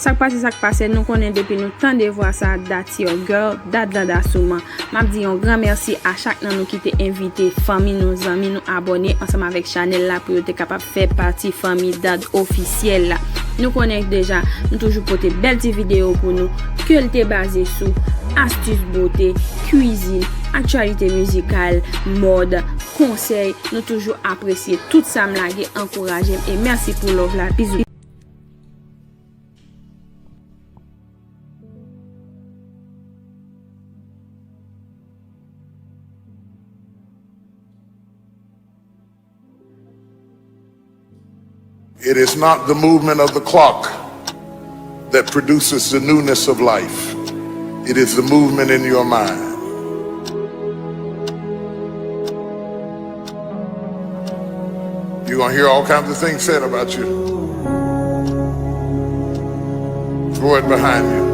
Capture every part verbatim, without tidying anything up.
Sa k pase, sa k pase, nou konnen depi nou tande vwa sa, that's your girl, Dad Dada Souman. M ap di yon gran mèsi a chak nan nou ki te envite fanmi nou, zanmi nou, abòne ansanm avèk chanèl la pou yo te kapab fè pati fanmi Dad ofisyèl la. Nou konnen deja, nou toujou pote bèl ti videyo pou nou, ke l te baze sou astis bote, kwizin, aktyalite mizikal, mòd, konsèy. Nou toujou apresye tout sa m lage, ankouraje m, e mèsi pou love la. Bizou. It is not the movement of the clock that produces the newness of life. It is the movement in your mind. You're going to hear all kinds of things said about you. Throw it behind you.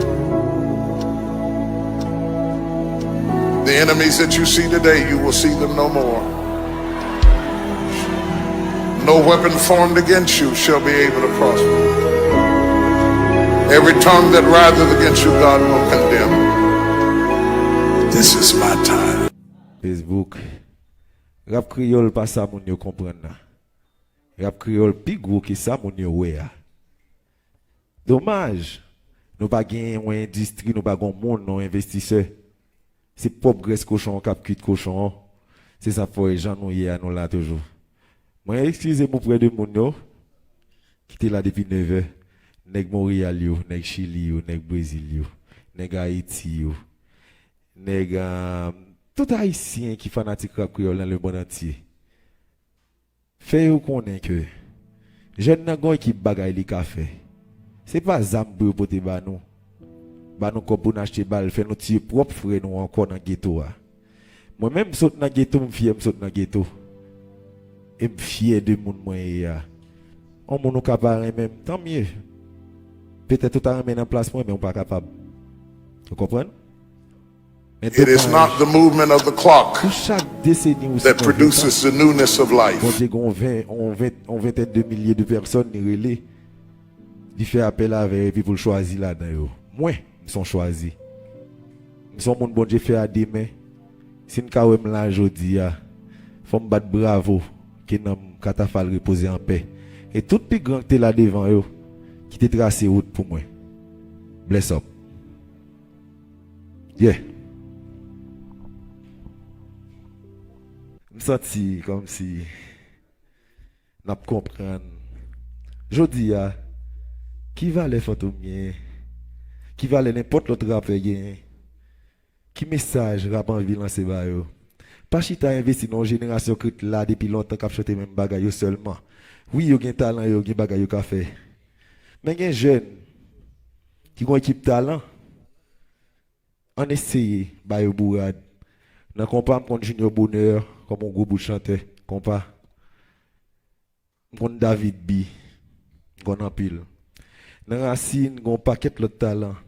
The enemies that you see today, you will see them no more. No weapon formed against you shall be able to prosper. Every tongue that riseth against you, God will condemn. This is my time. Facebook. Rap kreyòl pa sa moun yo konprann nan. Rap kreyòl pi gwo ke sa moun yo wè a. Domaj, nou pa gen yon endistri, nou pa gen yon moun, yon envestisè. Se pwòp grès kochon an k ap kwit kochon an. Se sa k fè w wè jan nou ye a, nou la toujou. Mwen eskize m oprè de moun yo ki te la depi nevè. Nèg Monreyal yo, nèg Chili yo, nèg Brezil yo, nèg Ayiti yo, nèg ah, tout Ayisyen ki fanatik rap kreyòl nan lemonn antye. Fè yo konnen ke jèn nan gen yon ekip bagay li ka fè. Se pa zam pou yo pote ba nou. Ba nou kòb pou n achte bal, fè nou tiye pwòp frè nou ankò nan geto a. Mwen menm m sot nan geto, m fyè m sot nan geto. E m fyè de moun mwen ye a. Yon moun ou ka pa renmen m, tanmye. Petèt ou ta renmen nan plas mwen, men ou pa kapab. Ou konprann? Men It is not domaj, the movement of the clock pou chak deseni ou that sinon vent an, produces the newness of life. Bondye gen yon ven, yon ven, yon ventèn de milye de pèsòn li rele, li fè apèl avè yo epi pou l chwazi ladan yo. Mwen, m se yon chwazi. M se yon moun Bondye fè a de men. Si n ka wè m la jodi a, fò m bat bravo ke nanm Katafal repoze anpè. E tout pi gran ki te la devan yo, ki te trase wout pou mwen. Bless up. Yeah. M santi kòmsi n ap konprann. Jodi a, ki valè Fantom genyen? Ki valè nenpòt lòt rapè genyen? Ki mesaj rap anvi lanse ba yo? Pa chita envesti nan yon jenerasyon ki ret la depi lontan k ap chante menm bagay yo sèlman. Wi, yo gen talan, yo gen bagay yo ka fè. Men gen jèn ki gen yon ekip talan. Ann eseye ba yo bourad. Nan konpa, m konn Junior Bonheur kòm yon gwo bout chantè. Konpa. M konn David B. M konn anpil. Nan Rasin, gen yon pakèt lòt talan.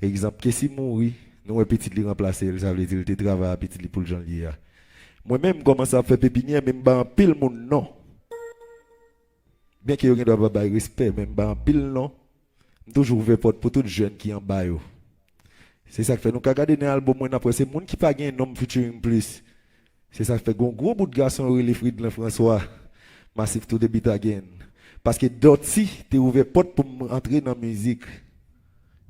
Egzanp, Kessy mouri, nou wè pitit li ranplase l, sa vle di l te travay a pitit li pou l jan l ye a. Mwen menm, m kòmanse ap fè pepinyè, men m ba anpil moun non. Byenke yo gendwa pa bay respè, men m ba anpil non. M toujou ouvè pòt pou tout jèn ki anba yo. Se sa k fè nou ka gade nan albòm mwen, n ap wè se moun ki pa gen non m featuring plis. Se sa k fè gen yon gwo bout gason yo rele Fridlin François, Massive to the Beat Again. Paske Dutty te ouvè pòt pou m antre nan mizik.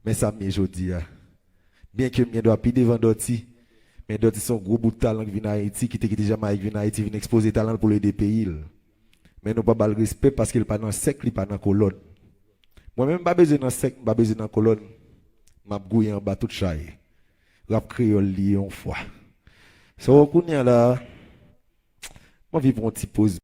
Men sa m ye jodi a. Byenke m gendwa pi devan Dutty, men Dutty se yon gwo bout talan k vin Ayiti, ki te kite Jamayik vin Ayiti, vin ekspoze talan l pou l ede peyi l. Men nou pa ba l respè paske l pa nan sèk, li pa nan kolòn. Mwen menm m pa bezwen nan sèk, m pa bezwen nan kolòn. M ap gouye anba tout chay. Rap kreyòl li ye yon fwa. So, kounye a la, m anvi pran yon ti poz.